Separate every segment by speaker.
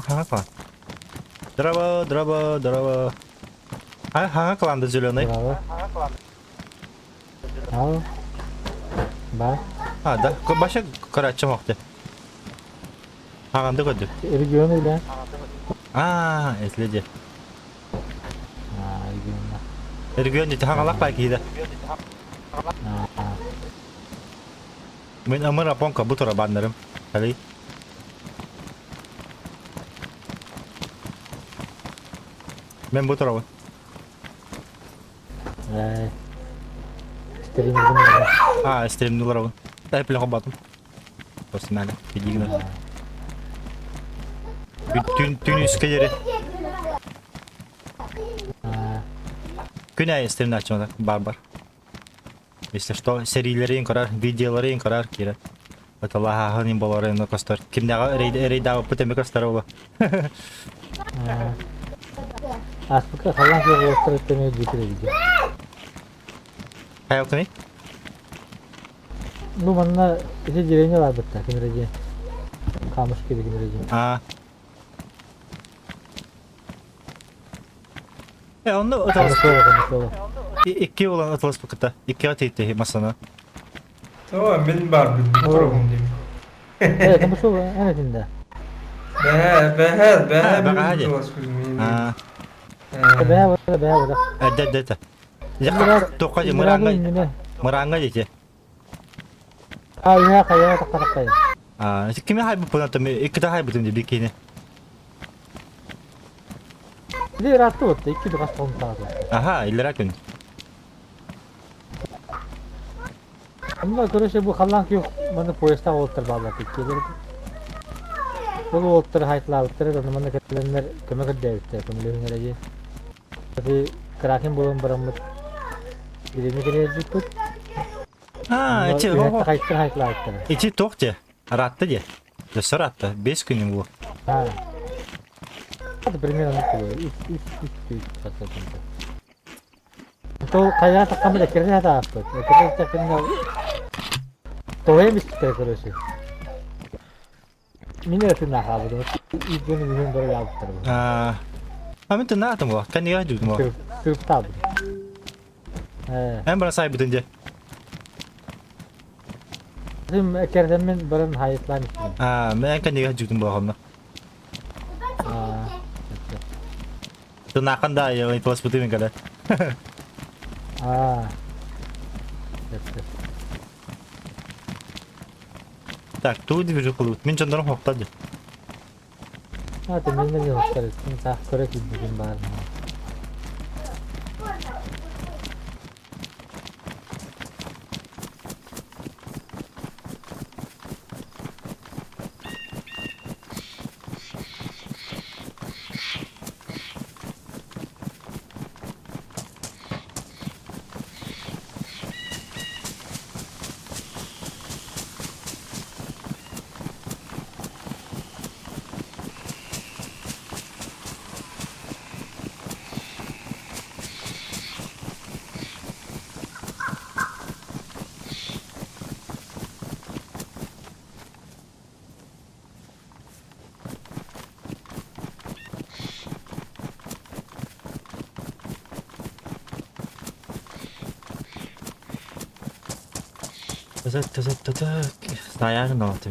Speaker 1: Хаҥа клан. Здорово, здорово, здорово. А, хаҥа клан да зеленый.
Speaker 2: Браво. Ал. Ба.
Speaker 1: А, да. Баша көрәччім оқты. Хаҕанды көрдүм.
Speaker 2: Регион үлэ.
Speaker 1: Аа, этледи.
Speaker 2: Аа, регионна.
Speaker 1: Регион дите хаҥалах бай киһи да.
Speaker 2: Аа.
Speaker 1: Мин ымыр апонка бу тура баннарым. Хали. Мен бу турабын.
Speaker 2: Ээ. Стримнигин
Speaker 1: Аа, стримни олоробун. Тайп батым. Посмяли. Пидигна. Түн түн үскэ диэри. Күн аайы стримнааччымата бар-бар. Если что, сэриилэрин көрөр, видеоларын көрөр киирэр. Ыталаһааһын болорын көстөр. Кимнээҕи рейдаабыппыт эмэ көстөр ола.
Speaker 2: Ааспыкка халлаан суох уостар өттөмө дьиэтир эбит.
Speaker 1: Хайалтыный?
Speaker 2: Ну манна ити деревня барбыттар ким эрэ диэн. Камушки ким эрэ диэн.
Speaker 1: Аа. Э, онно
Speaker 2: Камышова, Камышова.
Speaker 1: Икки улан ытыласпыкыта. Иккигэ тиийти масана.
Speaker 3: Тоа мин баарбын турабын дейм.
Speaker 2: Э, Камышова эн этинде.
Speaker 3: Бэһээ, бэһээ, бэһээ
Speaker 1: Бэҕэһээ
Speaker 3: мин
Speaker 1: дии.
Speaker 3: ытыласпытым.
Speaker 1: Аа.
Speaker 2: Бэһээ бара, бэһээ бара.
Speaker 1: Эдде, эдде, эдде. Туохха дии, мырааҥҥа, мырааҥҥа диэки.
Speaker 2: А, үһэ хайа тахтарахтай.
Speaker 1: Аа, кими хайбыппын аттым, иккитэ хайбытым дии бикини.
Speaker 2: Били ыраатты вот, икки духас тоҕун
Speaker 1: Аха, иллэрэ күн.
Speaker 2: Онно короче бу халлаан күөх манна поездтаах уолаттар бааллар иккиэлэр. Ол уолаттар хайтлаабыттар да манна кэлэннэр көмө көрдөөбүттэр көмөлөһүннэрэ диэн. Ити Кракен буолан бараммыт билими кэлэрдиппит.
Speaker 1: Аа, ити
Speaker 2: хайттар хайтлаабыттар.
Speaker 1: Ити туох дии? Ыраатта дии. Өссө ыраатта. 5 күнүм бу.
Speaker 2: Аа. Это примерно үс үс үс үс То хайа таххаммыт эккирэтэ сатаабыппыт. Эккирэтэ сатаахпытына тоҕойон испиттэрэ короче. Мин эрэ тыыннаах хаалбытым. Үс дьону үһүөн бары хаалбыттар.
Speaker 1: Аа, а мин тыыннаатым буо. Кэннигэр дьүгүтүм буо.
Speaker 2: Тырыптаабыт. Ээ.
Speaker 1: Эн бара сайбытын дьэ.
Speaker 2: Тым эккирэтэммин баран хайытлаан истим.
Speaker 1: Аа, мен кэннигэр дьүгүтүм буо хонно.
Speaker 2: Аа.
Speaker 1: Тынахан да ыйыталаспытым мин кэлэ.
Speaker 2: Аа.
Speaker 1: Так, тугу движу кылыбыт? Мин дьоннорум хоктор дии.
Speaker 2: А, ты мен не хоктор. Син саах көрө киирбитим баар.
Speaker 1: Знаю, но ты.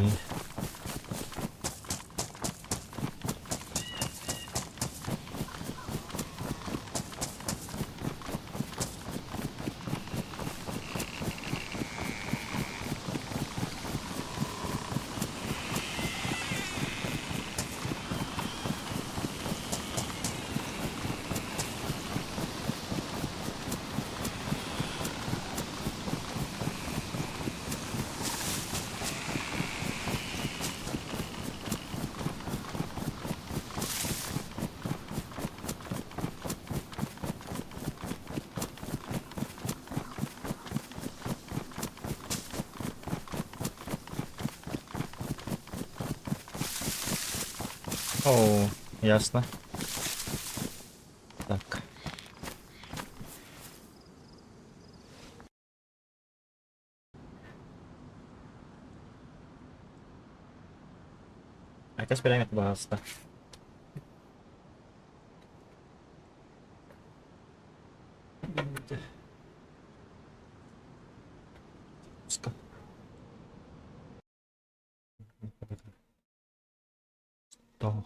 Speaker 1: О, ясно. Так. Айкас прямо пожалуйста. Куска. Что?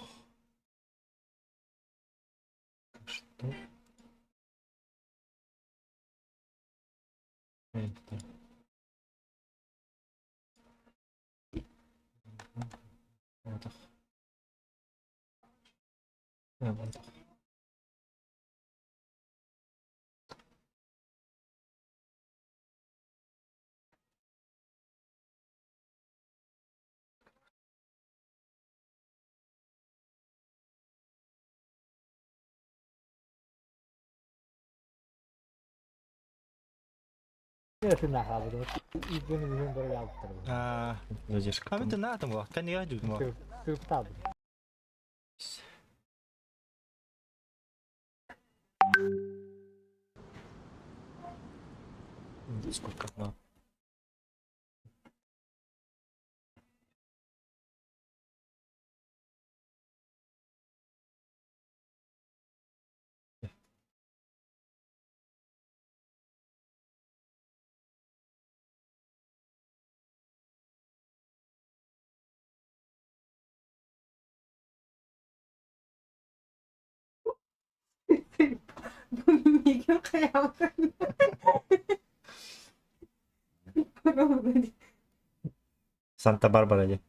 Speaker 1: Что? Это. Сколько? Санта-Барбара дии.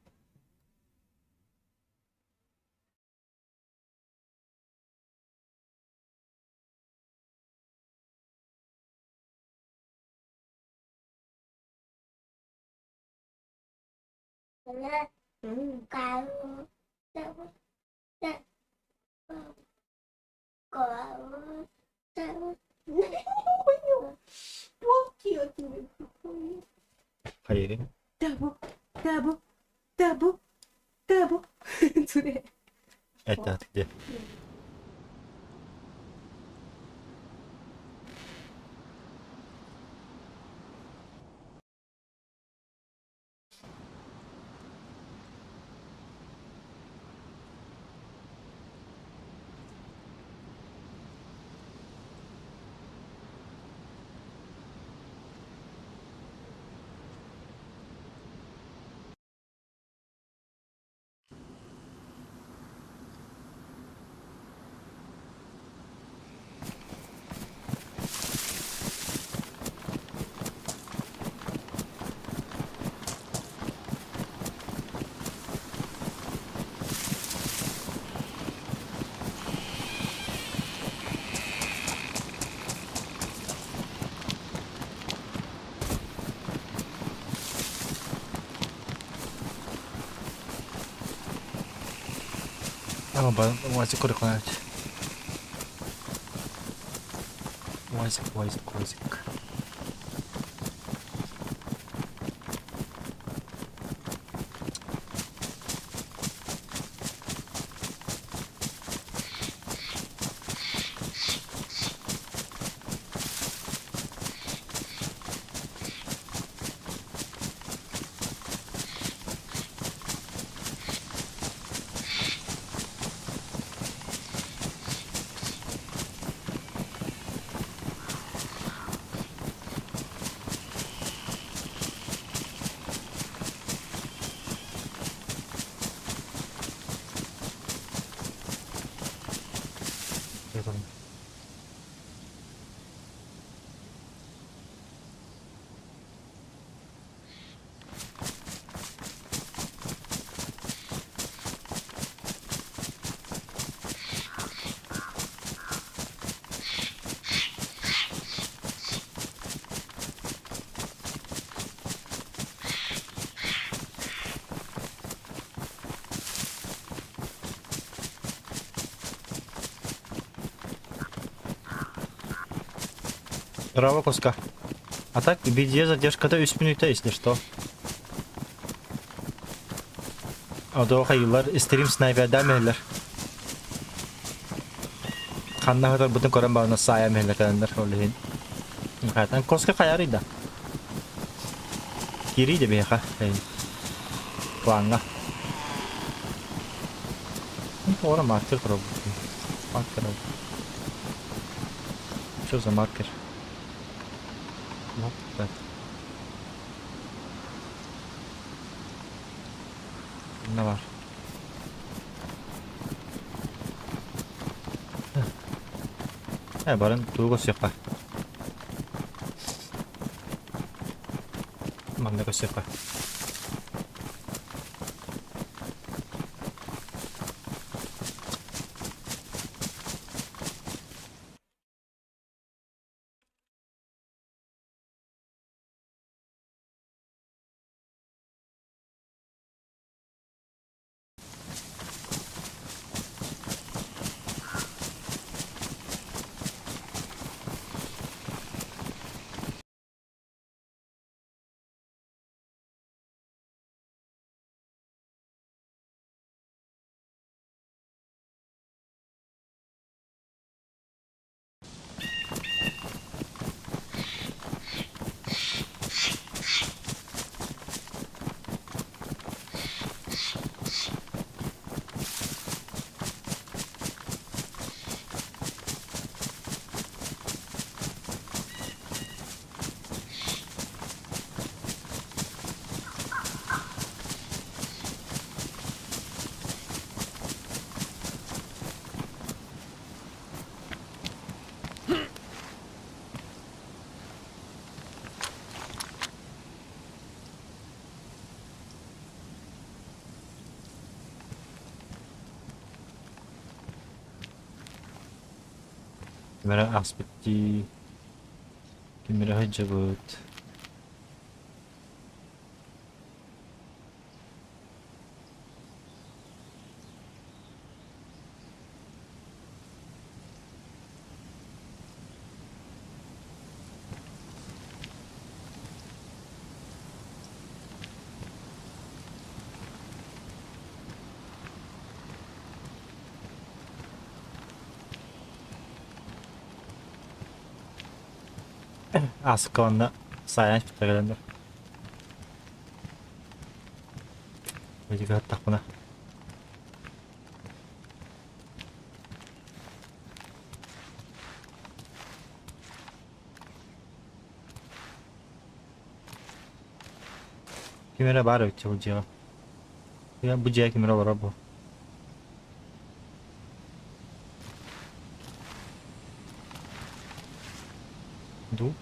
Speaker 1: Хайыгын? Это где? УАЗик курыкнать. УАЗик, УАЗик, УАЗик. Браво, куска. А так, видео задержка-то 3 минута, если что. Одоха йыллар стрим снайперда мэллэр. Ханна хатар бутын көрөн бағына сая мэллэр кэлэннэр ол иһин. Хатан коска хайарый да. Киирий да биһиэхэ. Плаҥҥа. Ора маркер пробуйте. Маркер. Что за маркер? Вот так. Ne var? Э, баран тугу көрсүөххэ. Манна көрсүөххэ. Ким эрэ ааспыт дии, ким эрэ сылдьыбыт. Ааска уонна сайаан кэлэннэр. Видеоҕа Ким эрэ баар эбит бу дьиэҕэ. Бу дьиэ ким эрэ олорор буо. Дуу?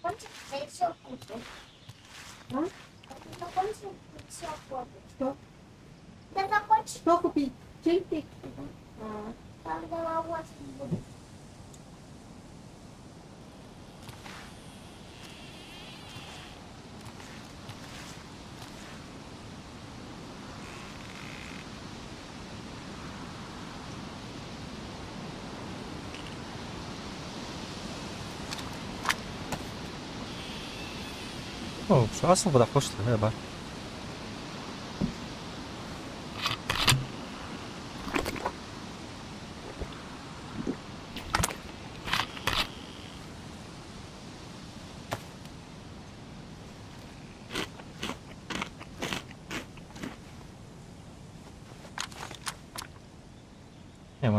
Speaker 4: Закончится и все купим.
Speaker 5: А?
Speaker 4: Когда закончим, все купим.
Speaker 5: Что?
Speaker 4: Когда закончим,
Speaker 5: Что купить? Чертик? А,
Speaker 4: когда 8 будет.
Speaker 1: О, асыл бадах кошту, бар.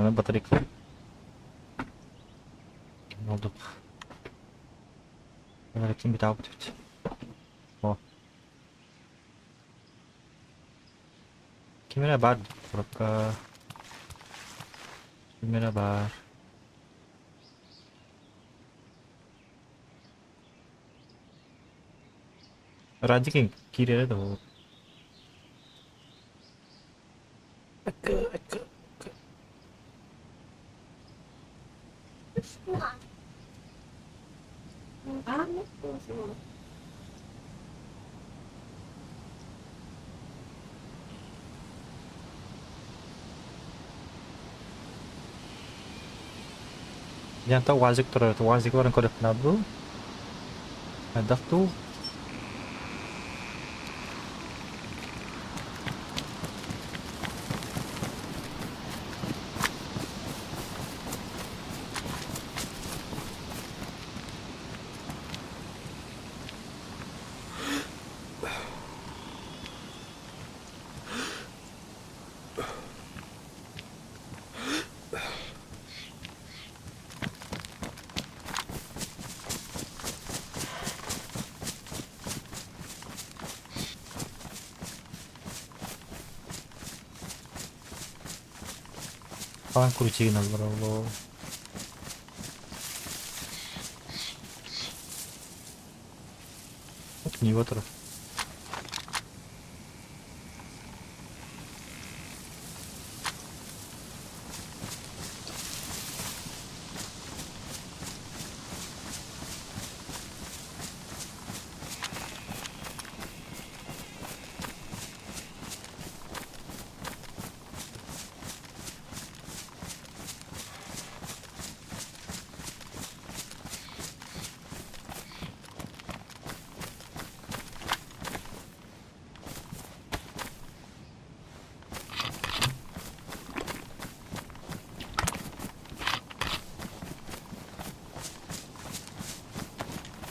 Speaker 1: Манна батарейка. Oldu. Батарейкин бит алып бит. О. Ким эрэ баар коробка. Ким эрэ баар. Радик киирэрэ да буолуо.
Speaker 4: Вкусно.
Speaker 5: А?
Speaker 4: Вкусно.
Speaker 1: Диэн УАЗик турар, УАЗик баран көрүөхпүнэ дуу? Хайдах дуу? Хаан крутигин олороллор. Нива турар.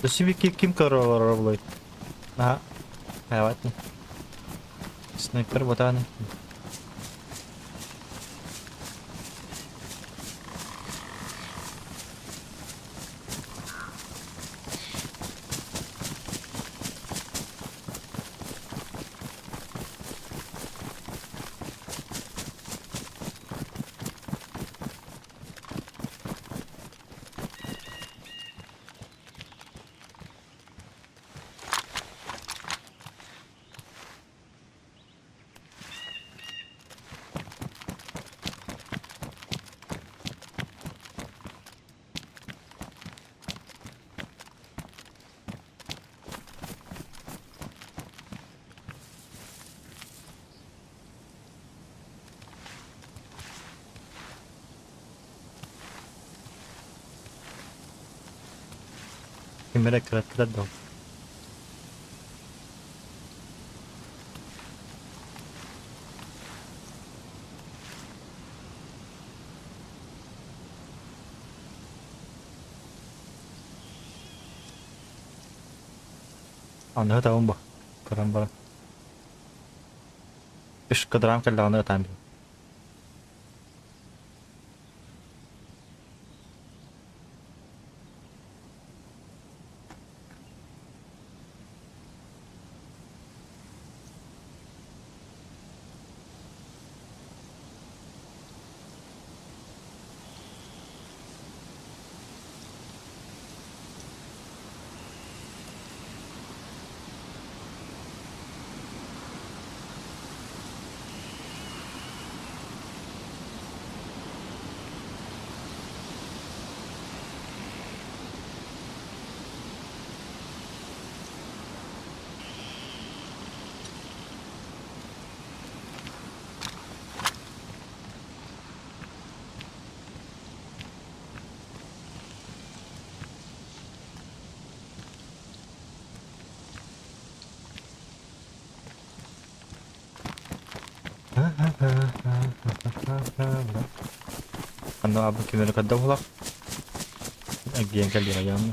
Speaker 1: Өссө ким көрө олорор буолуой? Наһаа хайабат Снайпер ботааны. Ким эрэ кыраттылар да Аныһы табын бу. Көрөн баран. Үс кыдыраам кэллэҕинэ ытаан биһин. Аны абы кимери кадда булак. Эгиэн кэлиэ яны.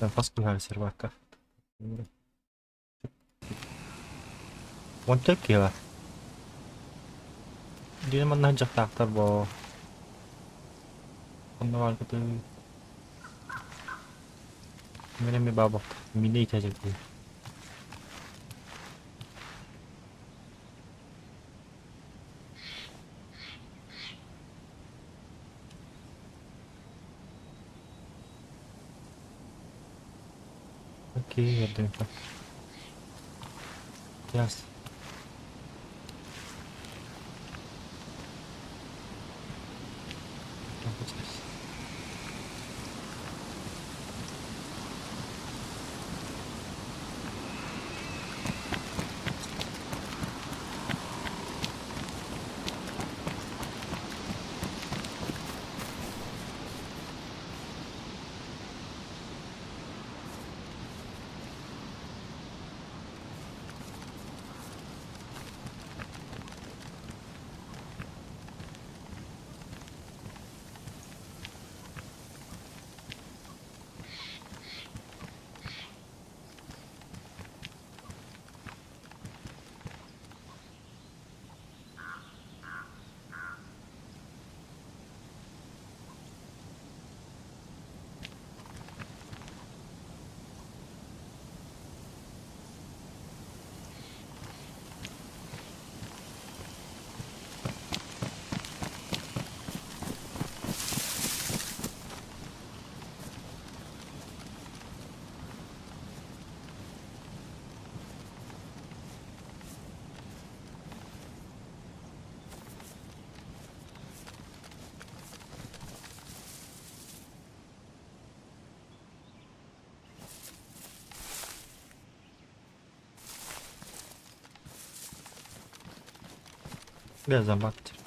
Speaker 1: Хас кыһар сервакка. Онтон киһи Дьиэ манна дьахтаахтар боо. Онно бааргытын Мин эмиэ баабах миинэ иитээччи Окей, эрдэммиппин. Ясно. Birazdan baktır.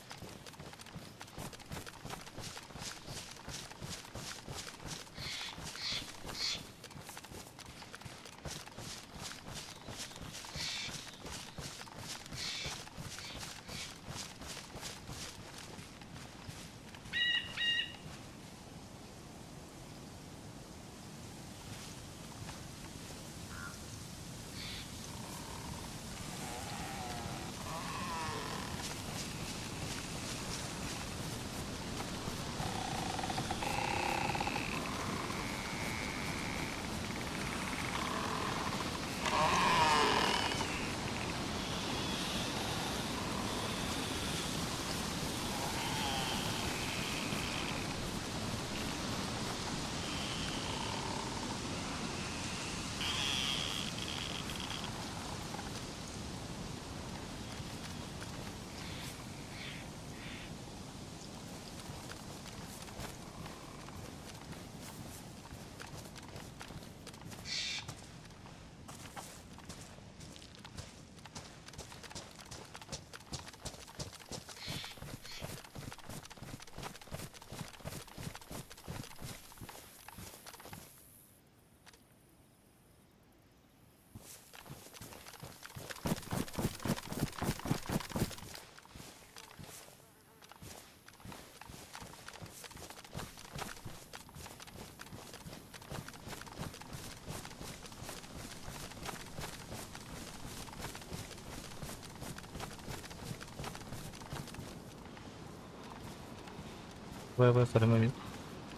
Speaker 1: Вай, вай,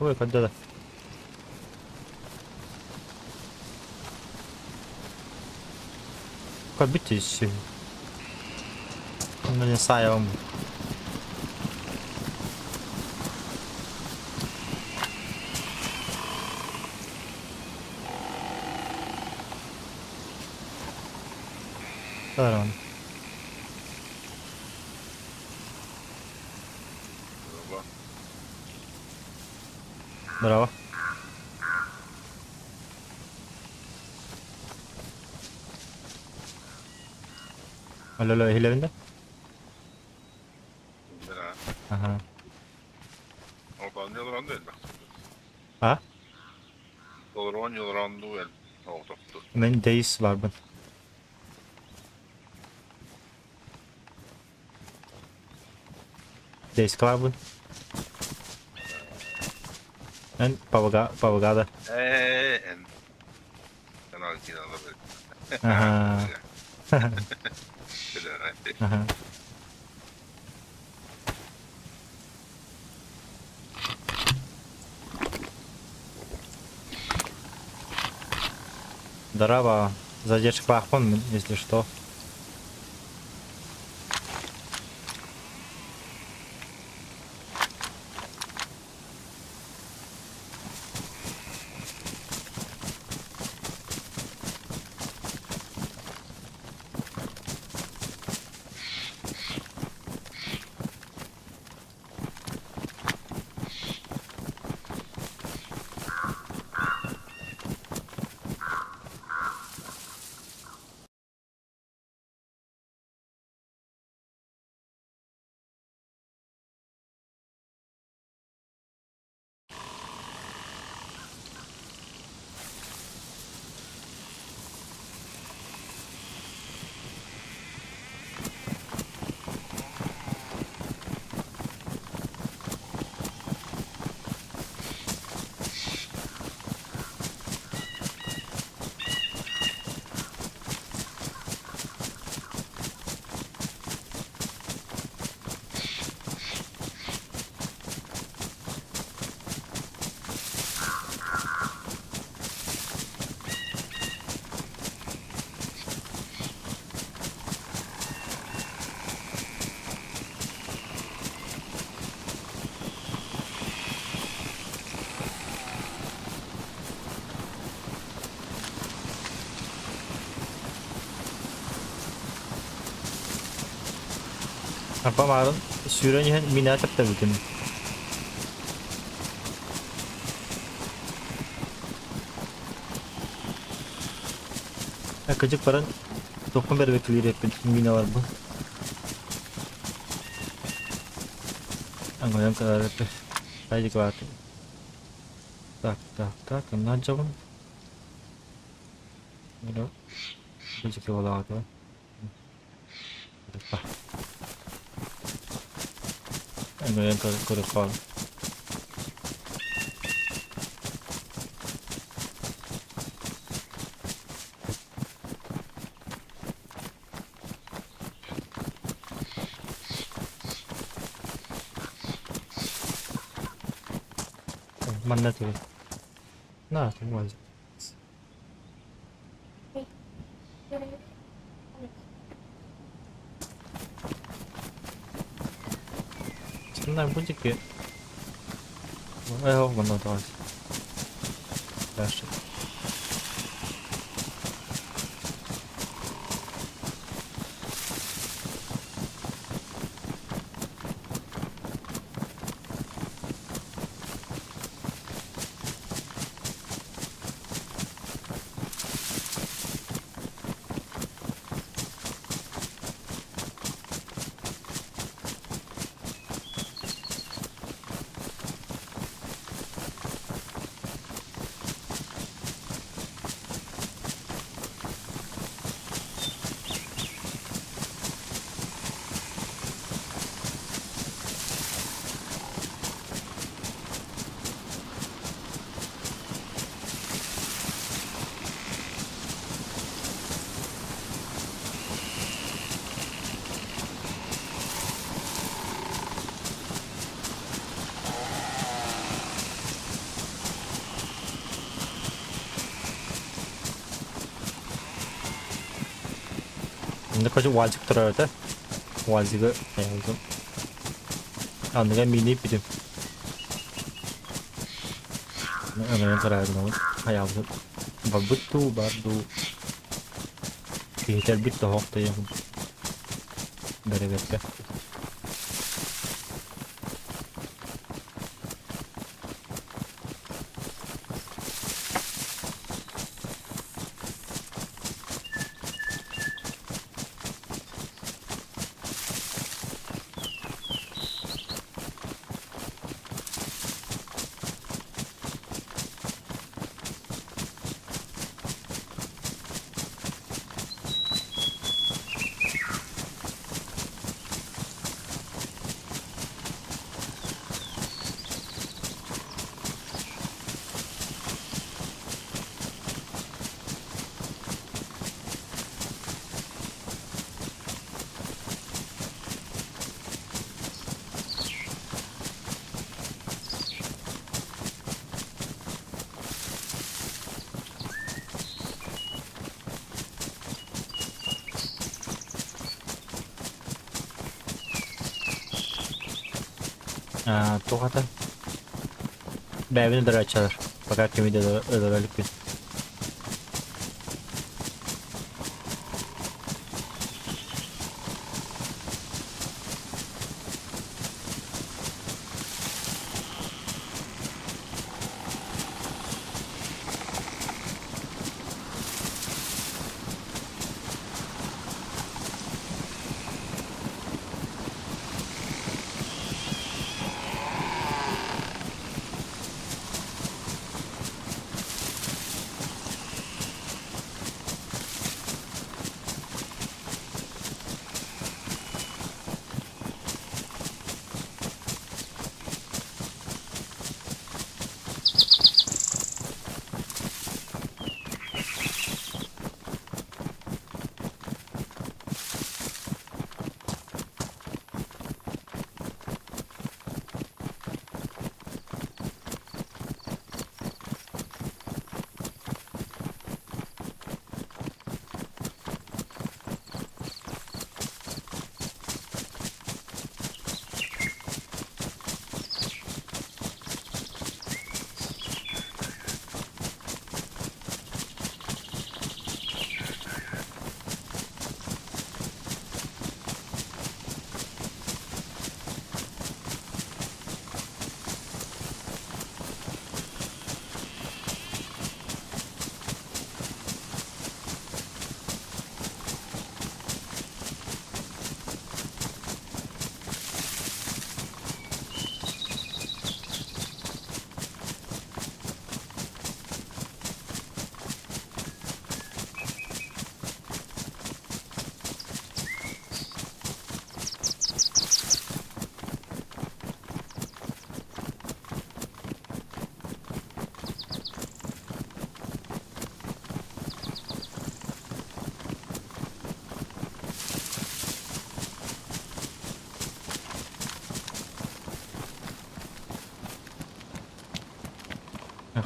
Speaker 1: Ой, когда да. Кабитесь. Ну не сайом. Здорово. Здорово. Алло, алло, иһилэбин да? Аха. А? Мен Days барбын. Days барбын. Эн Павага, Павагада.
Speaker 6: Э, эн.
Speaker 1: Ага. Ага. Здорово. Задержка если что. Апа марын сүүрэн иһэн минэ тэптэбитим. Кыдьык баран тохпун бэрбэккилиир эппин миналарбын. Аңгайан кылар эппи. Хайдык. Так, так, так, оннан жабын. Бу болаҕа. Аңгайан көрө хал. Манна түгел. На, вот. Сонна бутики. Эх, манна давай. Дальше. Онда короче УАЗик турар этэ. УАЗигы айылдым. Аныга мини битим. Аны карагын хаялды. Барбытту барду. Киһитер бит тохохтайым. Беребетке. Туох ата? Бэйэбин өлөрөөччүлэр. Пока кими да өлөрө иликпин.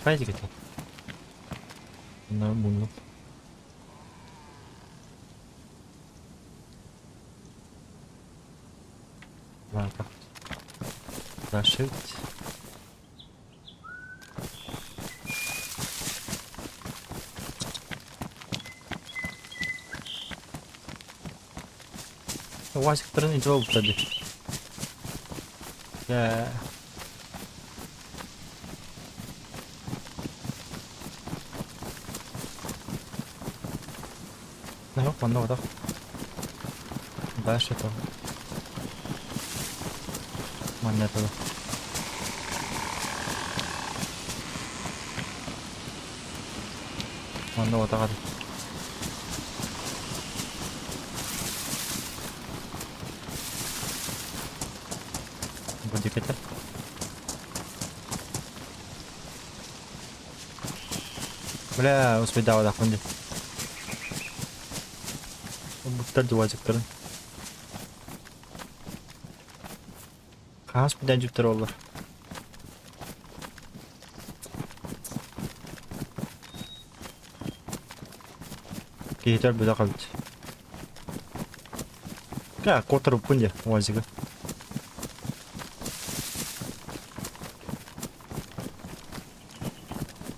Speaker 1: Хайдик это? На муннук. Ладно. Зашить. УАЗиктарын илдьэ буолбуттар дии. Дьэ. Ну, манна отох. Дальше то. Манна этого. Манна отох. Бу диэки Бля, успейдаабатахпын дии. Буттар дьуазиктарын. Хаас бүтэн дьүктэр оллар. Киһитэр бүдэ эбит. Ка, куотарбыппын дии, уазигы.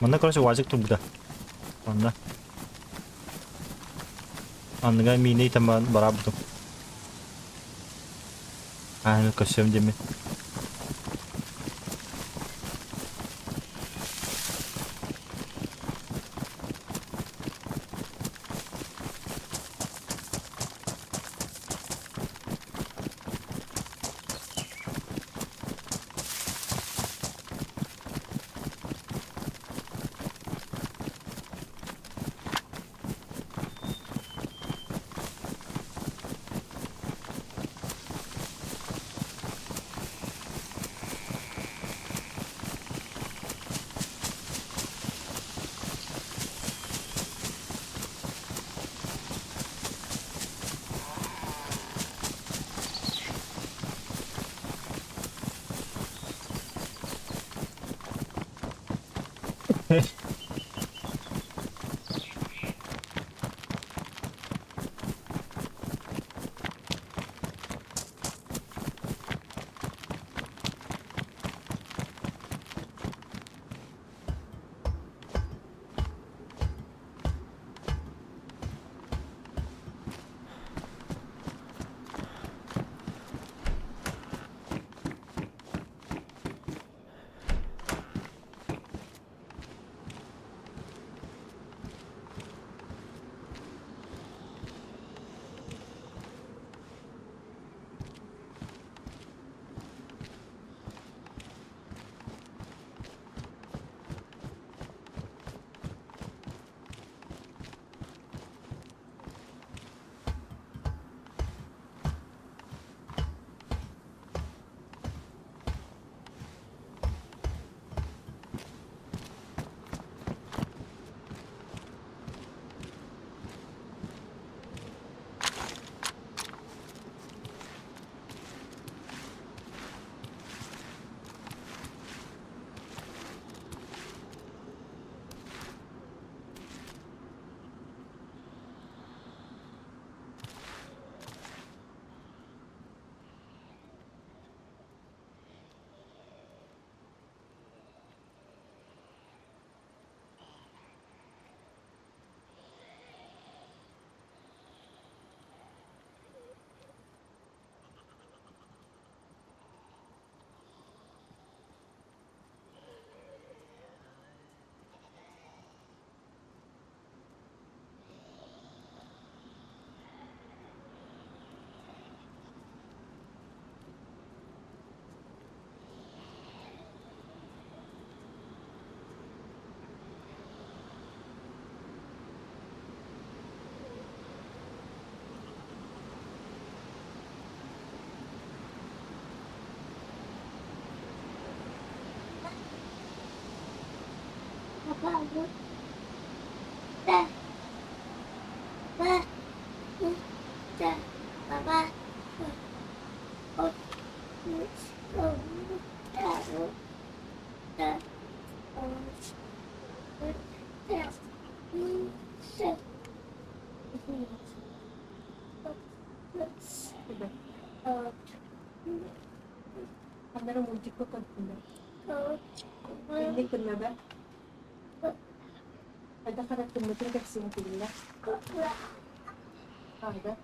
Speaker 1: Манна короче УАЗик турбута. Манна. Анныга миинэ итэн бараабытым. Ааны көрсөм диэммин.
Speaker 5: Ханна эрэ мультикка көрдүм. Инник гынна да? Хайдах харахтыммытын кэпсиэн тилиннэ. Ага.